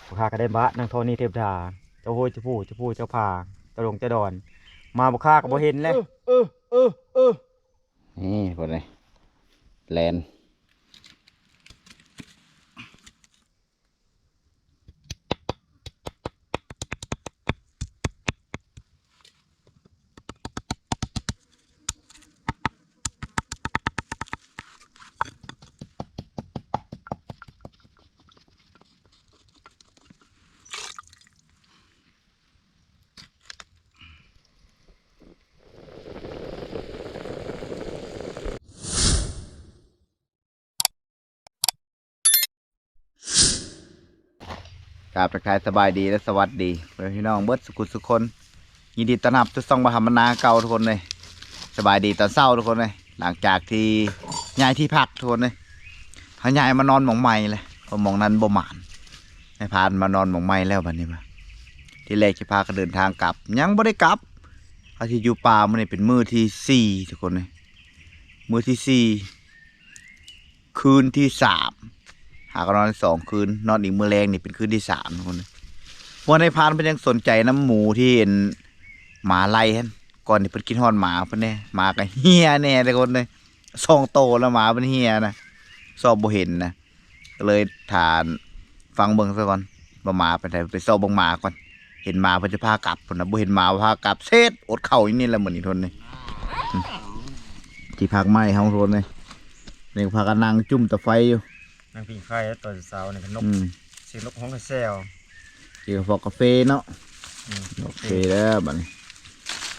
ບໍ່ຄ່າກໍໄດ້ບາດ ນາງທອນນີ້ເທບດາ ເຈົ້າໂຮຍເຈົ້າຜູ້ ເຈົ້າຜູ້ເຈົ້າພາ ເຈົ້າດົງເຈົ້າດອນ ມາບໍ່ຄ່າກໍບໍ່ເຫັນແຫຼະ ເອີ ເອີ ເອີ ເອີ ນີ້ ເພິ່ນນີ້ ແລ່ນ. ກາບທັກທາຍສະບາຍດີ ແລະ ສະຫວັດດີພໍ່ແມ່ພີ່ນ້ອງເບິດສຸກສຸກຄົນ. ຍິນດີຕ້ອນຮັບສູ່ຊ່ອງບ່າວທຳມະນາເກົ່າທຸກຄົນເລີຍ. ສະບາຍດີຕອນເຊົ້າທຸກຄົນເລີຍ. ຫຼັງຈາກທີ່ຍ້າຍທີ່ພັກທຸກຄົນເລີຍ, ເຮົາຍ້າຍມານອນໝ່ອງໃໝ່ແຫຼະ ເພາະໝ່ອງນັ້ນບໍ່ໝານ. ນາຍພານມານອນໝ່ອງໃໝ່ແລ້ວ ບັດນີ້ມາ ທີແລກຊິພາກັນເດີນທາງກັບ ຍັງບໍ່ໄດ້ກັບ. ເຮົາຊິຢູ່ປ່າມື້ນີ້ເປັນມື້ທີສີ່ທຸກຄົນເລີຍ ມື້ທີສີ່ ຄືນທີສາມ ຫາກໍນອນສອງຄືນ ນອນອີກມື້ແລງນີ້ເປັນຄືນທີສາມທຸກຄົນ. ເມື່ອໃນພານເພິ່ນຍັງສົນໃຈນຳໝູທີ່ເຫັນໝາໄລ່ຫັ້ນ ກ່ອນທີ່ເພິ່ນຄິດຮອດໝາເພິ່ນແດ່. ໝາກໍເຫຍແດ່ທຸກຄົນເລີຍ ສອງໂຕແລ້ວໝາເພິ່ນເຫຍນະ ຊອກບໍ່ເຫັນນະ. ກໍເລີຍຖ້າຟັງເບິ່ງຊະກ່ອນວ່າໝາໄປໃສ ໄປຊອກເບິ່ງໝາກ່ອນ. ເຫັນໝາເພິ່ນຈະພາກັບພຸ້ນນະ ບໍ່ເຫັນໝາພາກັບເສັດ ອົດເຂົ້າຢູ່ນີ້ແຫຼະມື້ນີ້ທຸກຄົນເລີຍ. ອືມ ທີ່ພັກໃໝ່ເຮົາທຸກຄົນເລີຍ ນີ້ກໍພາກັນນັ່ງຈຸ້ມຕາໄຟຢູ່ ນັ່ງຜິງໄຟແລ້ວຕອນເຊົ້ານີ້ກໍນົກ ອືມ ສຽງນົກຮ້ອງແຊວ ກິນກາແຟເນາະ ອືມ ໂອເຄແລ້ວບັດນີ້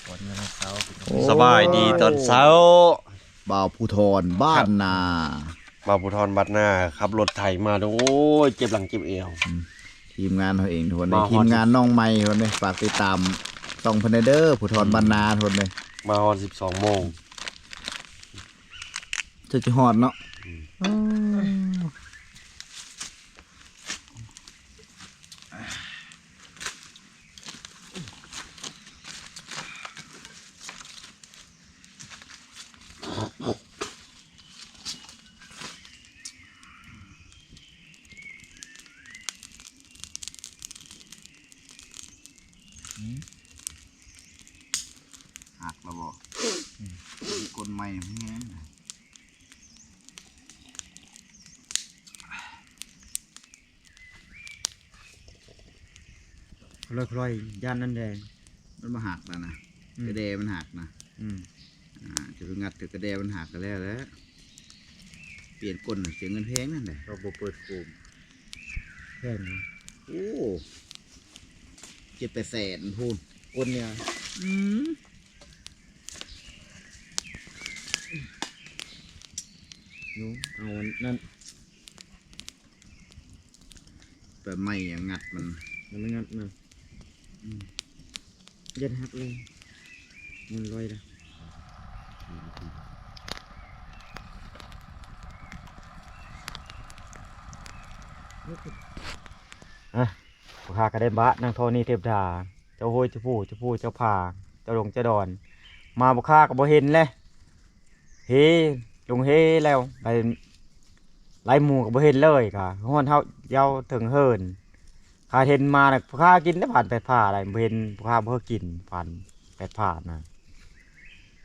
ກ່ອນເງິນເຊົ້າ ໂອ້ ສະບາຍດີຕອນເຊົ້າ. ບ່າວພູທອນບ້ານນາ ບ່າວພູທອນບ້ານນາ ຂັບລົດໄຖມາ ໂອ້ຍ ເຈັບຫຼັງເຈັບແອວ. ອືມ ທີມງານເຮົາເອງທຸກຄົນເດ້ ມາຮອດ ທີມງານນ້ອງໃໝ່ທຸກຄົນເດ້ ຝາກຕິດຕາມຊ່ອງເພິ່ນແດ່ເດີ ພູທອນບ້ານນາ ອືມ ທຸກຄົນເດ້. ມາຮອດສິບສອງໂມງ ຄືຊິຮອດເນາະ ອືມ ເອີ. ອືມ ຫັກແລ້ວບໍ່? ອືມ ກົນໃໝ່ແຮງ. ຄ່ອຍໆ ຢ້ານນັ້ນແດ່ ມັນບໍ່ຫັກແລ້ວນະ ອືມ ກະແດມັນຫັກນະ ອືມ ອ່າ ຈະໄປງັດຖືກກະແດມັນຫັກກໍແລ້ວແຫຼະ ປ່ຽນກົ້ນເສຍເງິນແພງນັ້ນແຫຼະ ເຂົາບໍ່ເປີດໂຄມ ແພງນະ ໂອ້ ເຈັດແປດແສນພຸ້ນ ກົ້ນຍາວ ອືມ ເອົາອັນນັ້ນ ແບບໄມ້ຫຍັງງັດມັນ ມັນງັດນະ ອືມ ຢ່າຫັກເລີຍ ມັນລອຍລະ ອ່ະ ພວກຂ້າກໍໄດ້ບາດນາງທອນນີ້ເທບດາ ເຈົ້າໂຮຍເຈົ້າຜູ້ ເຈົ້າຜູ້ເຈົ້າພາ ເຈົ້າດົງເຈົ້າດອນ ມາພວກຂ້າກໍບໍ່ເຫັນແຫຼະ ເຮ ລົງເຮແລ້ວ ໄລ່ ໄລ່ໝູກໍບໍ່ເຫັນເລີຍ ກະຮອດເຮົາເຍົາເຖິງເຫີນ ຂ້າເຫັນໝານະ ພວກຂ້າກິນແຕ່ຜ່ານແປດຜາໄດ໋ ບໍ່ເຫັນ ພວກຂ້າບໍ່ເຄີຍກິນຜ່ານແປດຜານະ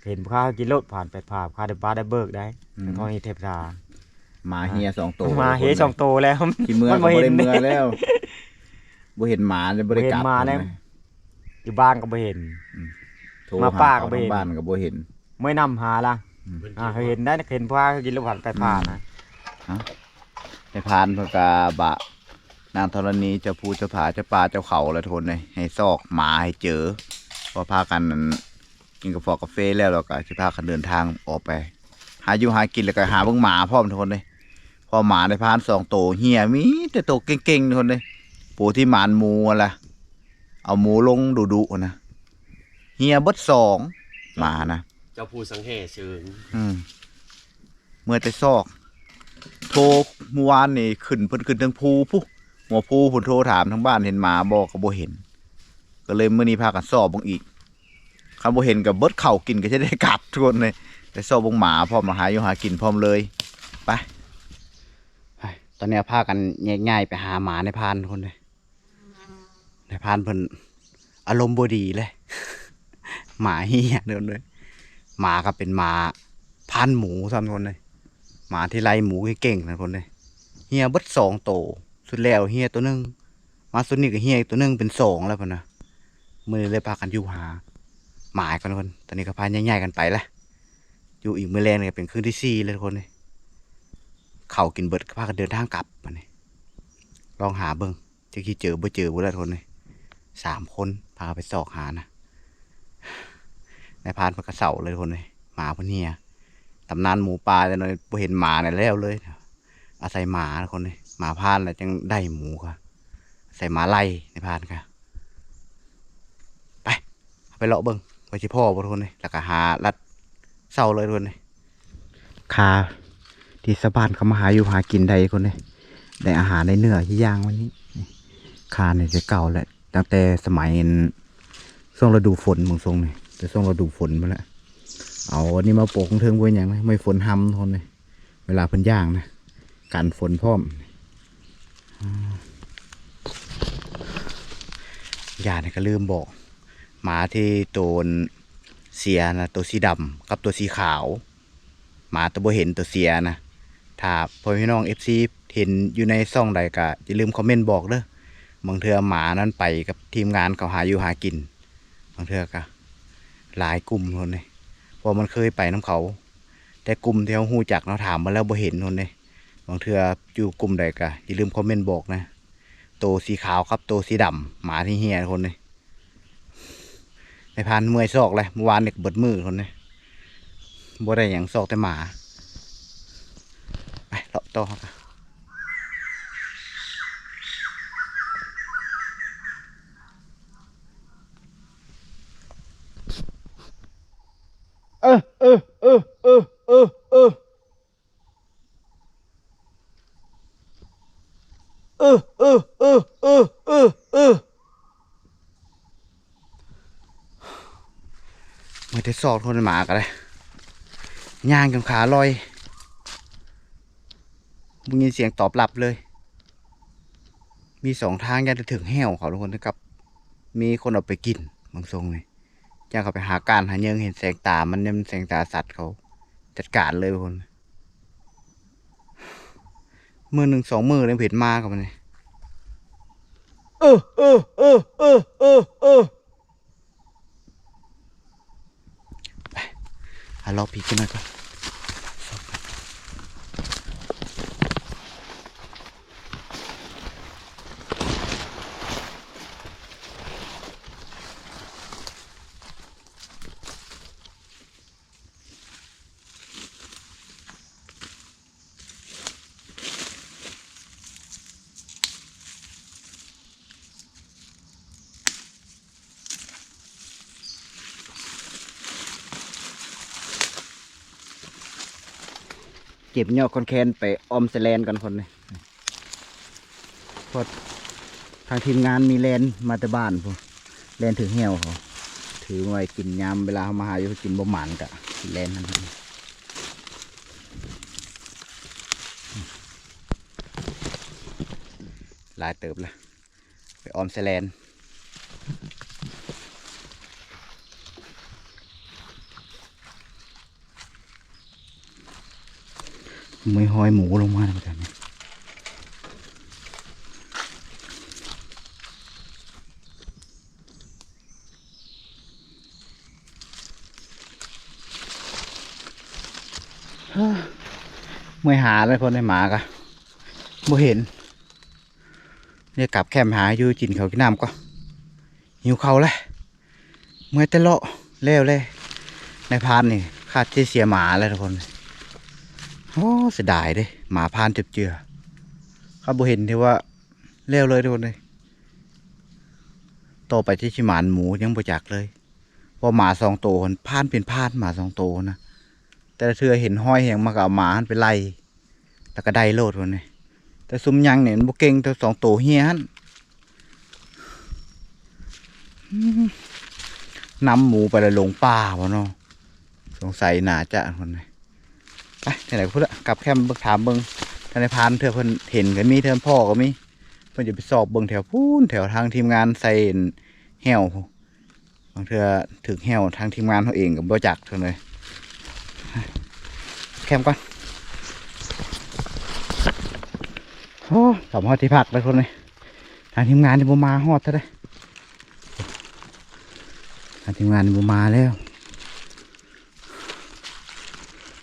ເຫັນພວກຂ້າກິນໂລດຜ່ານແປດຜາ ພວກຂ້າໄດ້ບາດໄດ້ເບີກໄດ໋ ອືມ ນາງທອນນີ້ເທບດາ ໝາເຮສອງໂຕ ໝາເຮສອງໂຕແລ້ວ ຊິເມືອກໍບໍ່ໄດ້ເມືອແລ້ວ ບໍ່ເຫັນໝາ ບໍ່ໄດ້ກັບ ບໍ່ເຫັນໝາແລ້ວ ຢູ່ບ້ານກໍບໍ່ເຫັນ ອືມ ໂທຫາເຂົາທາງບ້ານກໍບໍ່ເຫັນ ເມື່ອຍນຳຫາລະ ອືມ ອ່າ ເຫັນໄດ້ ເຫັນພວກເຮົາກິນລູກພັນໄປຜ່ານນະ ອືມ ໄປຜ່ານເພິ່ນກະບະ ນາງທໍລະນີ ເຈົ້າພູເຈົ້າຜາ ເຈົ້າປ່າເຈົ້າເຂົາລະທຸກຄົນເອີຍ ໃຫ້ຊອກໝາໃຫ້ເຈີ ເພາະພາກັນກິນກາແຟກາເຟແລ້ວ ແລ້ວກະຊິພາກັນເດີນທາງອອກໄປ ຫາຢູ່ຫາກິນ ແລ້ວກະຫາເບິ່ງໝາພ້ອມທຸກຄົນເອີຍ ເພາະໝາໃນພານສອງໂຕເຫຍ ມີແຕ່ໂຕເກັ່ງໆ ທຸກຄົນເອີຍ ໂຕທີ່ໝານໝູຫັ້ນລະ ເອົາໝູລົງດຸໆ ນະ ເຫຍເບິດສອງ ໝານະ ເຈົ້າຜູ້ສັງແຫເຊີງ ອືມ ເມື່ອແຕ່ຊອກ ໂທມື້ວານນີ້ຂຶ້ນ ເພິ່ນຂຶ້ນເທິງພູພຸ້ນ ຫົວພູພຸ້ນ ໂທຖາມທາງບ້ານເຫັນໝາບໍ່ ກໍບໍ່ເຫັນ ກໍເລີຍມື້ນີ້ພາກັນຊອກເບິ່ງອີກ ຄັນບໍ່ເຫັນກໍເບິດເຂົ້າກິນ ກໍຈະໄດ້ກັບທຸກຄົນເອີຍ ໄດ້ຊອກເບິ່ງໝາພ້ອມ ຫາຢູ່ຫາກິນພ້ອມເລີຍ ໄປ ໄປ ຕອນນີ້ພາກັນແຍກຍ້າຍໄປຫາໝາໃນພານທຸກຄົນເອີຍ ນາຍພານເພິ່ນອາລົມບໍ່ດີເລີຍ ໝາເຮຍ ທຸກຄົນເອີຍ. ໝາກໍເປັນໝາພານໝູຊ້ຳ ທຸກຄົນເອີຍ. ໝາທີ່ໄລ່ໝູເກັ່ງໆນະ ທຸກຄົນເອີຍ. ເຮຍເບິດສອງໂຕ ສຸດແລ້ວເຮຍໂຕໜຶ່ງ ມາສຸດນີ້ກໍເຮຍອີກໂຕໜຶ່ງ ເປັນສອງແລ້ວພຸ້ນນະ. ມື້ນີ້ເລີຍພາກັນຢູ່ຫາໝາກ່ອນ ທຸກຄົນ. ຕອນນີ້ກໍພາຍ້າຍໆກັນໄປລະ ຢູ່ອີກມື້ແລງນີ້ກໍເປັນຄືນທີສີ່ແລ້ວ ທຸກຄົນເອີຍ. ເຂົ້າກິນເບິດກໍພາກັນເດີນທາງກັບບັດນີ້. ລອງຫາເບິ່ງ ຈັກຊິເຈີບໍ່ເຈີພຸ້ນລະ ທຸກຄົນເອີຍ. ສາມຄົນພາກັນໄປຊອກຫານະ. ນາຍພານເພິ່ນກໍເສົ້າເລີຍ ທຸກຄົນເອີຍ ໝາເພິ່ນເຮຍ. ຕຳນານໝູປ່າ ແຕ່ນ້ອຍບໍ່ເຫັນໝານີ້ແລ້ວເລີຍ. ອາໄສໝາ ທຸກຄົນເອີຍ ໝາພານແລ້ວຈັ່ງໄດ້ໝູກະ ອາໄສໝາໄລ່ນາຍພານກະ. ໄປ ເຮົາໄປເລາະເບິ່ງວ່າຊິພໍ້ບໍ່ ທຸກຄົນເອີຍ. ແລ້ວກໍຫາລັດເຊົ້າເລີຍ ທຸກຄົນເອີຍ. ຄາທີ່ຊາວບ້ານເຂົາມາຫາຢູ່ຫາກິນໄດ້ ທຸກຄົນເອີຍ. ໄດ້ອາຫານ ໄດ້ເນື້ອທີ່ຍ່າງມື້ນີ້. ຄານີ້ແຕ່ເກົ່າແຫຼະ ຕັ້ງແຕ່ສະໄໝອັນ ຊ່ວງລະດູຝົນ ບາງຊ່ວງນີ້ ແຕ່ຊ່ວງລະດູຝົນພຸ້ນແຫຼະ. ເອົາອັນນີ້ມາໂປະເທິງ ບໍ່ເປັນຫຍັງນະ ໄມ້ຝົນຮຳ ທຸກຄົນເອີຍ. ເວລາເພິ່ນຍ່າງນະ ກັນຝົນພ້ອມ. ອາ ຢ່ານີ້ກໍລືມບອກ ໝາທີ່ໂຕນເສຍນະ ໂຕສີດຳກັບໂຕສີຂາວ ໝາໂຕບໍ່ເຫັນໂຕເສຍນະ. ຖ້າພໍ່ແມ່ພີ່ນ້ອງເອັຟຊີເຫັນຢູ່ໃນຊ່ອງໃດກໍຢ່າລືມຄອມເມັນບອກເດີ້. ບາງເທື່ອໝານັ້ນໄປກັບທີມງານເຂົາຫາຢູ່ຫາກິນ ບາງເທື່ອກໍຫຼາຍກຸ່ມພຸ້ນເດ້ ເພາະມັນເຄີຍໄປນຳເຂົາ. ແຕ່ກຸ່ມທີ່ເຮົາຮູ້ຈັກເນາະ ຖາມມາແລ້ວບໍ່ເຫັນພຸ້ນເດ້. ບາງເທື່ອຢູ່ກຸ່ມໃດກໍຢ່າລືມຄອມເມັນບອກນະ. ໂຕສີຂາວກັບໂຕສີດຳ ໝາທີ່ເຮຍພຸ້ນເດ້. ນາຍພານເມື່ອຍຊອກແລ້ວ ມື້ວານນີ້ກໍເບິດມື້ພຸ້ນເດ້ ບໍ່ໄດ້ຫຍັງ ຊອກແຕ່ໝາ. ໄປເລາະຕໍ່ເຮົາກະ. ເອີ ເອີ ເອີ ເອີ ເອີ ເອີ. ເອີ ເອີ ເອີ ເອີ ເອີ ເອີ. ເມື່ອຍແຕ່ຊອກຄົນໝາກໍໄດ້ ຍ່າງຈົນຂາລອຍ ບໍ່ຍິນສຽງຕອບຮັບເລີຍ. ມີສອງທາງ ຢ້ານຈະຖືກແຮ້ວເຂົາ ທຸກຄົນ ກັບມີຄົນເອົາໄປກິນ ບາງຊົງນີ້. ຢ້ານເຂົາໄປຫາກ້ານຫາເຫຍີງ ເຫັນແສງຕາມັນ ມັນແສງຕາສັດ ເຂົາຈັດການເລີຍພຸ້ນ. ມື້ໜຶ່ງສອງມື້ເລີຍເຫັນມາກັບມັນນີ້. ເອີ ເອີ ເອີ ເອີ ເອີ ເອີ. ໄປ ຫາເລາະພີ້ຈັກໜ້ອຍກ່ອນ. ເກັບຍອດຄອນແຄນໄປອອມໃສ່ແລນກ່ອນຄົນນີ້. ເພາະທາງທີມງານມີແລນມາແຕ່ບ້ານພຸ້ນ ແລນຖືກແຮ້ວເຂົາ ຖືໄວ້ກິນຍາມເວລາເຮົາມາຫາຢູ່ກິນບໍ່ໝານກະແລນຫັ້ນ. ຫຼາຍເຕີບລະ ໄປອອມໃສ່ແລນ. ມີຮອຍໝູລົງມານຳກັນນີ້. ເມື່ອຍຫາແລ້ວ ເພິ່ນໄດ້ໝາກະບໍ່ເຫັນ. ເລີຍກັບແຄມຫາຢູ່ກິນເຂົ້າກິນນ້ຳກ່ອນ ຫິວເຂົ້າແລ້ວ. ເມື່ອຍແຕ່ເລາະແລ້ວແລະ ນາຍພານນີ້ຄາດຈະເສຍໝາແລ້ວທຸກຄົນ. ໂອ້ ເສຍດາຍເດ້ ໝາພານເຈັບເຈື່ອ ຄັນບໍ່ເຫັນຖືວ່າແລ້ວເລີຍທຸກຄົນເອີຍ. ຕໍ່ໄປຈະຊິໝານໝູຍັງບໍ່ຈັກເລີຍ ເພາະໝາສອງໂຕຫັ້ນ ພານເປັນພານ ໝາສອງໂຕນະ ແຕ່ລະເທື່ອເຫັນຮອຍຫຍັງມັນກໍເອົາໝາຫັ້ນໄປໄລ່ ແລ້ວກໍໄດ້ໂລດພຸ້ນນີ້. ແຕ່ຊຸມຍັງນີ້ມັນບໍ່ເກັ່ງ ແຕ່ສອງໂຕເຮຍຫັ້ນ ອືມ ນຳໝູໄປແລ້ວຫຼົງປ່າບໍ່ເນາະ. ສົງໄສໜ້າຈະພຸ້ນນີ້. ໄປ ຈັ່ງໃດກໍພຸ້ນລະ ກັບແຄມເບິ່ງ ຖາມເບິ່ງທ່ານນາຍພານ ເທື່ອເພິ່ນເຫັນກໍມີ ເທື່ອພໍ່ກໍມີ. ເພິ່ນຈະໄປຊອກເບິ່ງແຖວພຸ້ນ ແຖວທາງທີມງານໃສ່ແຮ້ວ ບາງເທື່ອຖືກແຮ້ວ ທາງທີມງານເຮົາເອງກໍບໍ່ຈັກເທົ່າໃດ. ແຄມກ່ອນ. ໂອ້ ເຂົ້າມາຮອດທີ່ພັກແລ້ວຄົນເອີຍ. ທາງທີມງານນີ້ບໍ່ມາຮອດເທື່ອເດ້. ທາງທີມງານນີ້ບໍ່ມາແລ້ວ.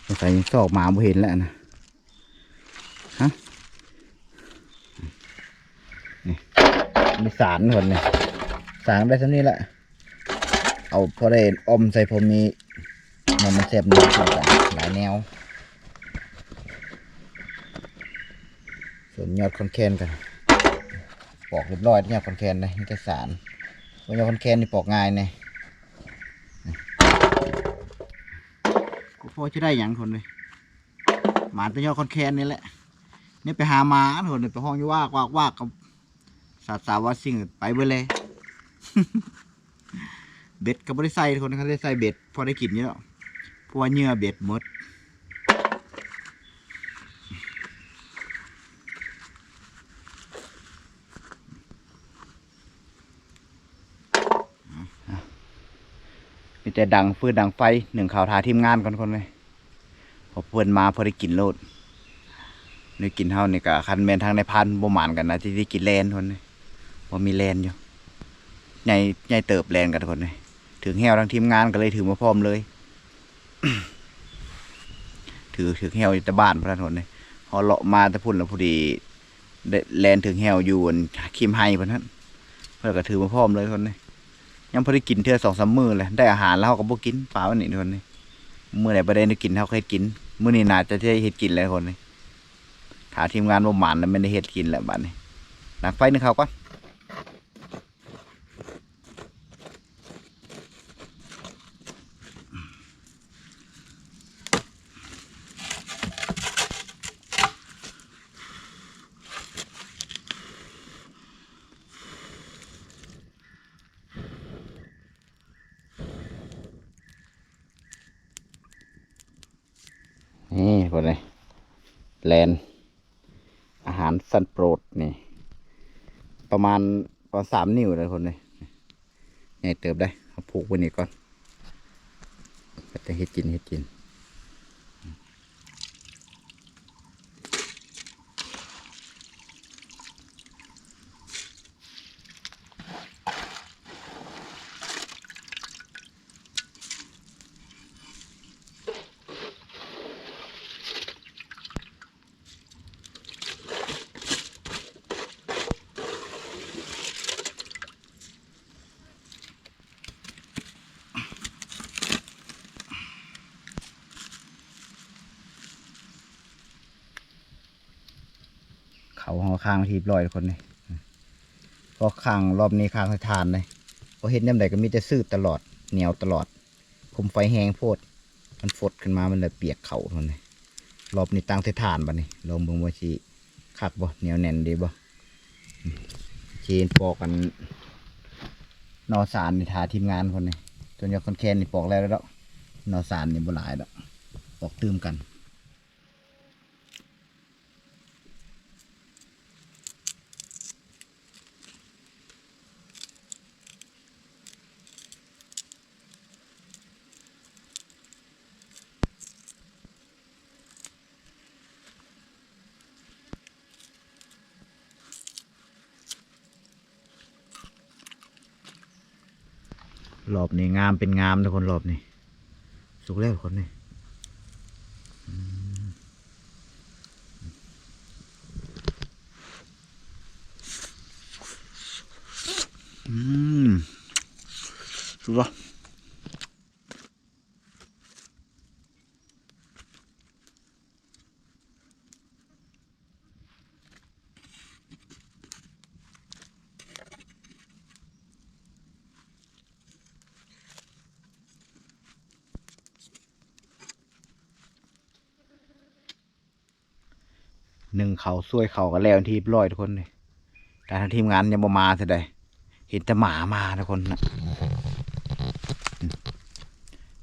ສງໄສຊອກມາບໍ່ເຫັນແລ້ວນະ. ຮະ ນີ້ ມີສານເພິ່ນນີ້ ສ້າງໄດ້ສ່ຳນີ້ແຫຼະ ເອົາພໍໄດ້ອ່ອມໃສ່ ພໍມີ ມັນ ມັນແຊບ ໜ້າກິນກັນຫຼາຍແນວ. ສ່ວນຍອດຄອນແຄນກໍປອກຮຽບຮ້ອຍ ຍອດຄອນແຄນນະ ມີແຕ່ສານ. ໂອ້ຍ ຍອດຄອນແຄນນີ້ປອກງ່າຍແດ່. ກໍພໍຈະໄດ້ຫຍັງຄົນເລີຍ. ໝານແຕ່ຍອດຄອນແຄນນີ້ແຫຼະ ນີ້ໄປຫາໝາໂຫດນີ້ ໄປຮ້ອງຢູ່ວາກວາກວາກ ກັບສາດສາວວ່າສິ່ງໄປເບິດແລ້ວ. ເບັດກໍບໍ່ໄດ້ໃສ່ຄົນ ຄັນໄດ້ໃສ່ເບັດພໍໄດ້ກິນຢູ່ດອກ ເພາະວ່າເຫຍື່ອເບັດໝົດ. ມີແຕ່ດັງຟືນດັງໄຟ ໜຶ້ງເຂົ້າຖ້າທີມງານກ່ອນຄົນເອີຍ ເພາະເພິ່ນມາເພື່ອໄດ້ກິນໂລດ. ໄດ້ກິນເຮົານີ້ກະ ຄັນແມ່ນທາງນາຍພານບໍ່ໝານກັນນະ ທີ່ໄດ້ກິນແລ່ນຄົນເອີຍ ບໍ່ມີແລ່ນຢູ່ ໃຫຍ່ ໃຫຍ່ເຕີບແລ່ນກັນຄົນເອີຍ. ຖືກແຮ້ວທາງທີມງານກໍເລີຍຖືມາພ້ອມເລີຍ ຖື ຖືກແຮ້ວຢູ່ແຕ່ບ້ານພຸ້ນນະຄົນເອີຍ. ເຮົາເລາະມາແຕ່ພຸ້ນລະ ພໍດີ ໄດ້ແລ່ນຖືກແຮ້ວຢູ່ອັນຄີມໄຮ່ພຸ້ນຫັ້ນ ເພິ່ນກໍຖືມາພ້ອມເລີຍຄົນນີ້. ຍັງບໍ່ໄດ້ກິນເທື່ອສອງສາມມື້ແຫຼະ ໄດ້ອາຫານແລ້ວເຮົາກໍບໍ່ກິນ ປະໄວ້ນີ້ທຸກຄົນນີ້. ມື້ໃດບໍ່ໄດ້ແນວກິນເຮົາກໍເຮັດກິນ ມື້ນີ້ໜ້າຈະໄດ້ເຮັດກິນແລ້ວຄົນນີ້. ຖ້າທີມງານບໍ່ໝານແລ້ວແມ່ນໄດ້ເຮັດກິນແລ້ວບາດນີ້. ດັງໄຟໜຶ້ງເຂົ້າກ່ອນ. ນີ້ ເພິ່ນນີ້ ແລ່ນ ອາຫານຊັ້ນໂປດນີ້ ປະມານ ປະມານສາມນິ້ວເດ້ເພິ່ນນີ້ ໃຫຍ່ເຕີບເດ້. ເຮົາຜູກໄວ້ນີ້ກ່ອນ ກໍຈະເຮັດກິນ ເຮັດກິນ. ເຂົ້າເຮົາຄ້າງທີ່ຮຽບຮ້ອຍທຸກຄົນເດ້. ເພາະຄ້າງ ລອບນີ້ຄ້າງໃສ່ຖ່ານເດ້. ເພາະເຮັດຍາມໃດກໍມີແຕ່ສືດຕະຫຼອດ ໜຽວຕະຫຼອດ. ຄົມໄຟແຮງໂພດ ມັນຟົດຂຶ້ນມາ ມັນເລີຍປຽກເຂົ້າພຸ້ນ. ລອບນີ້ຕັ້ງໃສ່ຖ່ານບາດນີ້ ລອງເບິ່ງວ່າຊິຄັກບໍ່ ໜຽວແໜ້ນດີບໍ່. ຊິປອກອັນໜໍ່ສານນີ້ ຖ້າທີມງານຄົນນີ້. ສ່ວນຍອດຄອນແຄນນີ້ປອກແລ້ວດອກ ໜໍ່ສານນີ້ບໍ່ຫຼາຍດອກ ປອກຕື່ມກັນ. ລອບນີ້ງາມເປັນງາມທຸກຄົນ ລອບນີ້. ສຸກແລ້ວທຸກຄົນເອີຍ. ອືມ ອືມ ສຸກແລ້ວ. ໜຶ້ງເຂົ້າ ຊ່ວຍເຂົ້າກັນແລ້ວເປັນທີ່ຮຽບຮ້ອຍທຸກຄົນເອີຍ. ແຕ່ທາງທີມງານຍັງບໍ່ມາເທື່ອໃດ ເຫັນແຕ່ໝາມາທຸກຄົນນະ.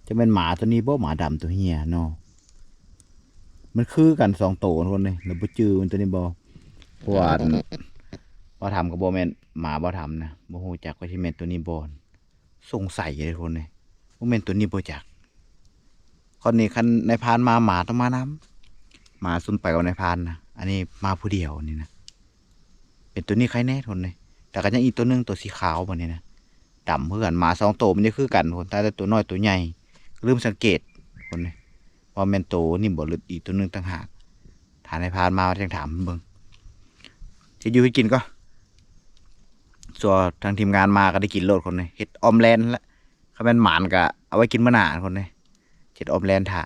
ຈະແມ່ນໝາໂຕນີ້ບໍ່ ໝາດຳໂຕເຮຍເນາະ. ມັນຄືກັນສອງໂຕທຸກຄົນເອີຍ ແລ້ວບໍ່ຈື່ມັນໂຕນີ້ບໍ່. ເພາະວ່າ ບໍ່ທຳກໍບໍ່ແມ່ນໝາບໍ່ທຳນະ ບໍ່ຮູ້ຈັກວ່າຊິແມ່ນໂຕນີ້ບໍ່ ສົງໄສເດ້ຄົນເອີຍ ບໍ່ແມ່ນໂຕນີ້ບໍ່ຈັກ. ຄອນນີ້ຄັນນາຍພານມາ ໝາຕ້ອງມານຳ ໝາຊຸມໄປກັບນາຍພານນະ. ອັນນີ້ມາຜູ້ດຽວນີ້ນະ ເປັນໂຕນີ້ໃຄແນ່ຄົນເອີຍ. ແຕ່ກໍຍັງອີກໂຕໜຶ່ງ ໂຕສີຂາວບັດນີ້ນະ ດຳຄືກັນ. ໝາສອງໂຕມັນຈະຄືກັນຄົນ ແຕ່ໂຕນ້ອຍໂຕໃຫຍ່ ລືມສັງເກດຄົນເອີຍ ວ່າແມ່ນໂຕນີ້ບໍ່ ຫຼືອີກໂຕໜຶ່ງຕ່າງຫາກ. ຖ້ານາຍພານມາຈັ່ງຖາມເບິ່ງ. ເຮັດຢູ່ເຮັດກິນກໍ ສ່ວນທາງທີມງານມາກໍໄດ້ກິນໂລດຄົນເອີຍ. ເຮັດອອມແລນແຫຼະ ຄັນແມ່ນໝານກໍເອົາໄວ້ກິນມື້ໜ້າຄົນເອີຍ. ເຮັດອອມແລນຖ້າ.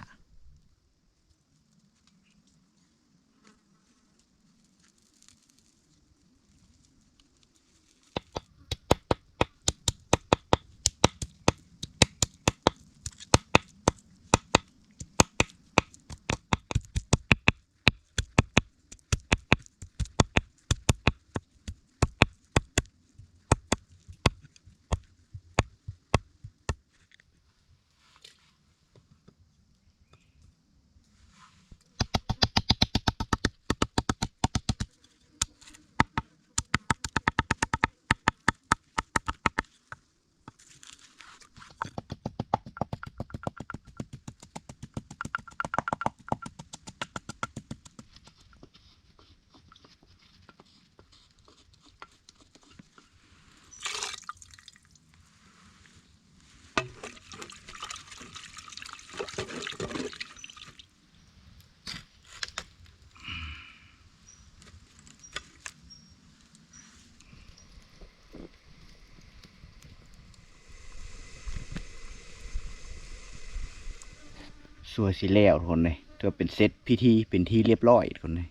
ສ່ວນຊິແລ້ວທຸກຄົນເອີຍ ຖືວ່າເປັນເສັດພິທີເປັນທີ່ລຽບຮ້ອຍທຸກຄົນເອີຍ.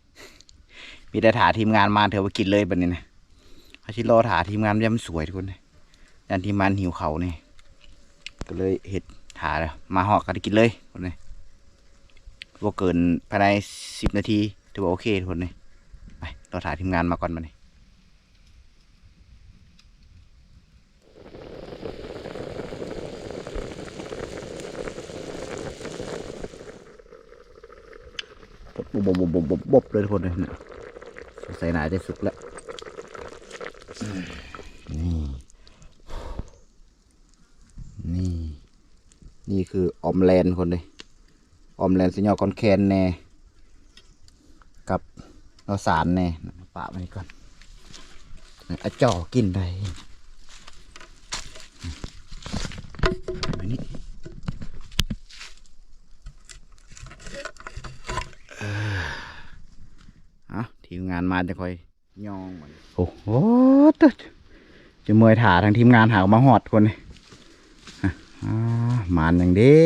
ມີແຕ່ຖ້າທີມງານມາ ຖືວ່າກິນເລີຍບັດນີ້ນະ. ເຮົາຊິລໍຖ້າທີມງານ ຢ້ານມັນສວຍທຸກຄົນເອີຍ ຢ້ານທີມງານຫິວເຂົ້ານີ້ ກໍເລີຍເຮັດຖ້າ ມາຮອດກໍໄດ້ກິນເລີຍຄົນເອີຍ. ບໍ່ເກີນພາຍໃນສິບນາທີ ຖືວ່າໂອເຄທຸກຄົນເອີຍ. ໄປລໍຖ້າທີມງານມາກ່ອນບັດນີ້. ບົບໆໆໆໆ ເລີຍທຸກຄົນເອີຍນະ. ສົງໄສໜ້າຈະສຸກແລ້ວ ນີ້ ນີ້ ນີ້ຄືອອມແລນຄົນເດ້ ອອມແລນໃສ່ຫຍໍ້ກອນແຄນແດ່ ກັບໜໍ່ສານແດ່. ປະໄວ້ນີ້ກ່ອນ ອາຈ່ອກິນໄດ້ ໄປນີ້ ເອີ ເອົາ ທີມງານມາ ຈະຄ່ອຍ ຍ່ອງມັນ. ໂອ້ໂຫ ໂຕະ ຈະເມື່ອຍຖ້າທາງທີມງານຫາມາຮອດຄົນນີ້. ອາ ໝານຫຍັງເດ້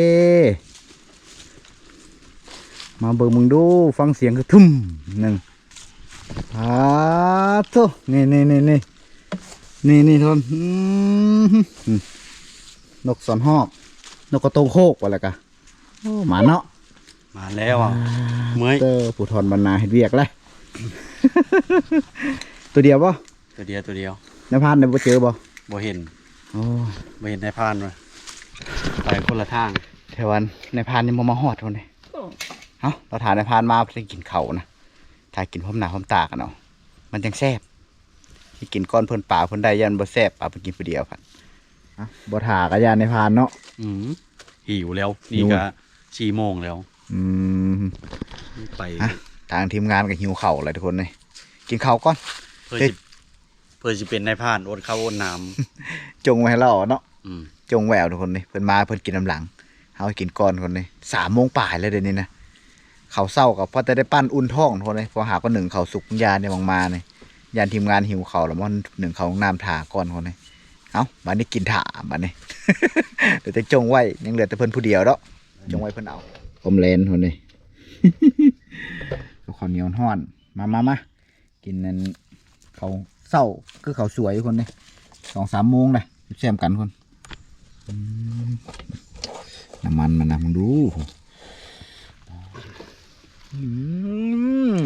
ມາເບິ່ງເບິ່ງດູ ຟັງສຽງຄືທຸ່ມໜຶ່ງ. ອາໂຕະ ນີ້ໆໆໆ ນີ້ໆ ທຸກຄົນ ອືມ ນົກສອນຮອກ ນົກກະໂຕງໂຄກວ່າແລ້ວກະ. ໂອ້ ມາເນາະ ມາແລ້ວ ອ່າ ເມື່ອຍ ເຕີ ຜູ້ທອນບັນນາເຮັດວຽກແລ້ວ ຕົວດຽວບໍ່? ຕົວດຽວ ຕົວດຽວ. ນາຍພານໄດ້ບໍ່ເຈີບໍ່? ບໍ່ເຫັນ. ໂອ້ ບໍ່ເຫັນນາຍພານວ່າ ໄປຄົນລະທາງ ແຖວນັ້ນນາຍພານຍັງບໍ່ມາຮອດພຸ້ນເດ້. ເອົ້າ ລະຖ້ານາຍພານມາ ເພິ່ນກິນເຂົ້ານະ ຖ້າກິນພ້ອມໜ້າພ້ອມຕາກັນເອົາ ມັນຈັ່ງແຊບ. ຊິກິນກ່ອນເພິ່ນ ປາເພິ່ນໄດ້ ຢ້ານບໍ່ແຊບ ປາເພິ່ນກິນຜູ້ດຽວພັດ. ອ່ະ ບໍ່ຖ້າກໍຢ້ານໄດ້ຜ່ານເນາະ. ອືມ ຫິວແລ້ວ ນີ້ ຫິວ ກໍສີ່ໂມງແລ້ວ. ອືມ ໄປ ອ່ະ ທາງທີມງານກໍຫິວເຂົ້າແລ້ວທຸກຄົນເອີຍ ກິນເຂົ້າກ່ອນ ເພື່ອຊິ ເພື່ອຊິເປັນນາຍຜ່ານ ອົດເຂົ້າອົດນ້ຳ ຈົ່ງໄວ້ໃຫ້ລາວເນາະ. ອືມ ຈົ່ງແວວທຸກຄົນນີ້ ເພິ່ນມາເພິ່ນກິນນຳຫຼັງ ເຮົາກິນກ່ອນຄົນນີ້. ສາມໂມງປາຍແລ້ວດຽວນີ້ນະ. ເຂົ້າເຊົ້າກໍພໍແຕ່ໄດ້ປັ້ນອຸ່ນທ້ອງຄົນນີ້ ເພາະຫາກໍໜຶ້ງເຂົ້າສຸກ ຢ້ານນີ້ ຫວ່າງມານີ້ ຢ້ານທີມງານຫິວເຂົ້າ ແລ້ວມາໜຶ້ງເຂົ້າໜຶ້ງນ້ຳຖ້າກ່ອນຄົນນີ້. ເອົ້າ ບາດນີ້ກິນຖ້າບາດນີ້ ເຫຼືອແຕ່ຈົ່ງໄວ້ ຍັງເຫຼືອແຕ່ເພິ່ນຜູ້ດຽວເນາະ. ຈົ່ງໄວ້ເພິ່ນເອົາ ຄອມແລນຄົນນີ້ ເອົາເຂົ້າໜຽວຮ້ອນ ມາ ມາ ມາ. ກິນນັ້ນ ເຂົ້າເຊົ້າຄືເຂົ້າສວຍຄົນນີ້ ສອງສາມໂມງນະ ແຊມກັນຄົນ. ອືມ ນ້ຳມັນມັນນະ ມາເບິ່ງດູ. ອືມ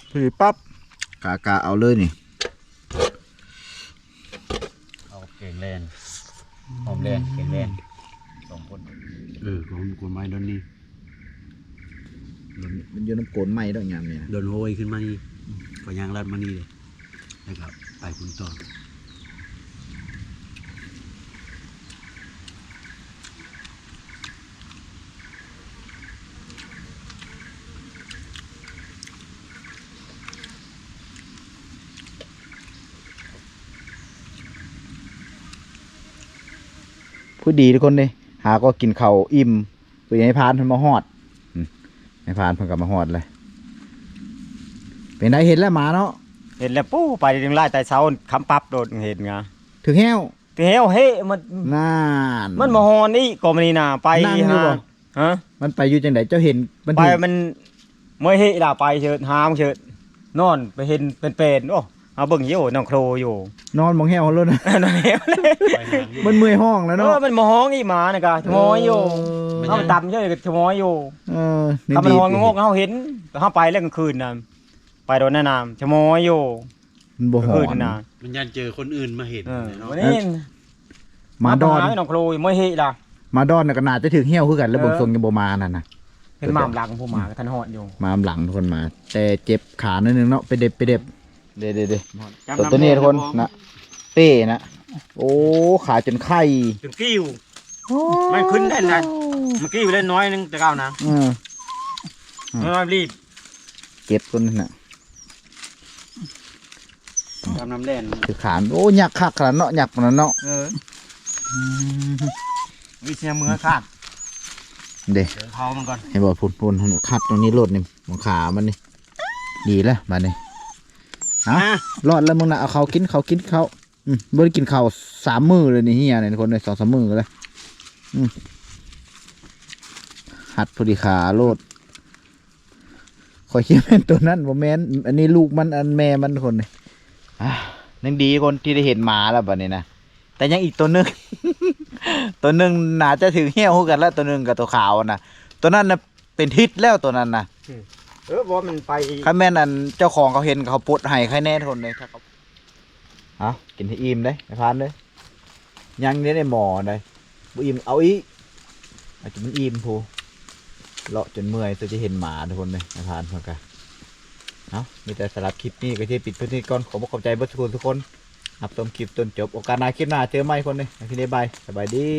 ພໍດີປັບ ກະ ກະເອົາເລີຍນີ້. ເອົາແກງແລງ ຫອມແລງ ແກງແລງ ສອງຄົນ. ເອີ ຂອງຄົນໄມ້ດອນນີ້ ມັນ ມັນຢູ່ນຳໂກນໄມ້ດອກຍາມນີ້ນະ ດອນໂຮຍຂຶ້ນມານີ້. ກໍຍ່າງລັດມານີ້ເດ້ ແລ້ວກໍໄປພຸ້ນຕໍ່. ຜູ້ດີທຸກຄົນເດ້ ຫາກໍກິນເຂົ້າອີ່ມ ຜູ້ໃຫຍ່ພານເພິ່ນມາຮອດ ອືມ ນາຍພານເພິ່ນກໍມາຮອດແລ້ວ. ເປັນໃດ ເຫັນແລ້ວໝາເນາະ? ເຫັນແລ້ວ ປູ້ ໄປຈັ່ງຫຼາຍແຕ່ເຊົ້າ ຄຳປັບໂດດເຫັນງາ ຖືກແຮ້ວ ຖືກແຮ້ວເຮ ມັນ ນັ້ນ ມັນມາຮອນອີກກໍມື້ນີ້ນາ ໄປ ນັ່ງຢູ່ບໍ່? ຫາ ຮະ ມັນໄປຢູ່ຈັ່ງໃດ? ເຈົ້າເຫັນມັນ ໄປ ຖືກ ມັນ ເມື່ອຍເຮລະ ໄປເສີດ ຫາມເສີດ ນອນໄປເຫັນເປັນໆ ໂອ້ ເຮົາເບິ່ງຢູ່ ນ້ອງໂຄຢູ່ ນອນໝ່ອງແຮ້ວໂລດນະ ນອນແຮ້ວເລີຍ ມັນເມື່ອຍຮ້ອງແລ້ວເນາະ. ເອີ ມັນມາຮ້ອງອີກ ໝານະກະ ເອີ ຊະມອຍຢູ່ ເຮົາໄປຕຳເສີດກະຊະມອຍຢູ່. ເອີ ຄັນມັນຮ້ອງງອກ ເຮົາເຫັນ ເຮົາໄປແລ້ວກາງຄືນນະ ໄປໂດນແນະນຳ ຊະມອຍຢູ່ ມັນບໍ່ຮ້ອນນະ ມັນຢ້ານເຈີຄົນອື່ນມາເຫັນ ເອີ ເນາະ ມາດອນ ມາຫານ້ອງໂຄ ມາເຮລະ ມາດອນນະກໍໜ້າຈະຖືກແຮ້ວຄືກັນ ແລ້ວເບິ່ງຊົງຍັງບໍ່ມານັ້ນນະ. ເຫັນມາອຳຫຼັງ ຜູ້ມາກໍທັນຮອດຢູ່ ມາອຳຫຼັງທຸກຄົນ ມາແຕ່ເຈັບຂາໜ້ອຍໜຶ່ງເນາະ ໄປເດັບ ໄປເດັບ ເດ້ໆໆ ໂຕນີ້ທຸກຄົນນະ ເປ້ນະ ໂອ້ ຂາຈົນໄຂ່ ຈົນກິ້ວ ໂອ້ ມັນຂຶ້ນໄດ້ນະ ມັນກິ້ວໄດ້ໜ້ອຍໜຶ່ງແຕ່ເກົ່ານະ ເອີ ນ້ອຍໆ ລີບ ເຈັບຄົນນັ້ນນະ. ຕຳນ້ຳແລ່ນ ຄືຂານ ໂອ້ ຍັກຄັກຂະໜາດເນາະ ຍັກປານນັ້ນເນາະ ເອີ ອືມ ວິທະຍາເມືອຂາດ ເດ້ ເອົາມັນກ່ອນ ເຫັນບໍ່ ພຸ້ນໆ ຄັດຕົງນີ້ໂລດນີ້ ຂາມັນນີ້ ດີແລ້ວບາດນີ້ ຮະ ອ່ະ ລອດແລ້ວມຶງນະ ເອົາເຂົ້າກິນ ເຂົ້າກິນເຂົ້າ ອືມ ບໍ່ໄດ້ກິນເຂົ້າສາມມື້ເລີຍນີ້ ເຮຍນີ້ທຸກຄົນເອີຍ ສອງສາມມື້ເລີຍ ອືມ ຮັດພໍດີຂາໂລດ. ຂ້ອຍຄິດແມ່ນໂຕນັ້ນ ບໍ່ແມ່ນ ອັນນີ້ລູກມັນ ອັນແມ່ມັນຄົນນີ້ ອາ ຍັງດີຄົນທີ່ໄດ້ເຫັນໝາແລ້ວບັດນີ້ນະ ແຕ່ຍັງອີກໂຕໜຶ່ງ ໂຕໜຶ່ງໜ້າຈະຖືກແຮ້ວຄືກັນລະ ໂຕໜຶ່ງກັບໂຕຂາວນະ ໂຕນັ້ນນະເປັນທິດແລ້ວ ໂຕນັ້ນນະ ອືມ ເອີ ບໍ່ ມັນໄປ ຄັນແມ່ນອັນເຈົ້າຂອງເຂົາເຫັນ ເຂົາປົດໃຫ້ໃຄແນ່ຄົນເດ້ ຖ້າເຂົາ ເອົາ ກິນໃຫ້ອີ່ມເດ້ ນາຍພານເດີ ຍັງເດ້ໃນໝໍ້ໃດ ບໍ່ອີ່ມເອົາອີກ ອາດຈະມັນອີ່ມພຸ້ນ ເລາະຈົນເມື່ອຍ ຕົວຈະເຫັນໝາທຸກຄົນເດ້ ນາຍພານເພິ່ນກະ ເອົາ ມີແຕ່ສຳລັບຄລິບນີ້ກໍຊິປິດເທົ່ານີ້ກ່ອນ ຂໍຂອບໃຈເບິດທຸກຄົນ ຮັບຊົມຄລິບຈົນຈົບ ໂອກາດໜ້າ ຄລິບໜ້າເຈີໃໝ່ຄົນເດ້ ໃຫ້ເພິ່ນໄດ້ບາຍ ສະບາຍດີ.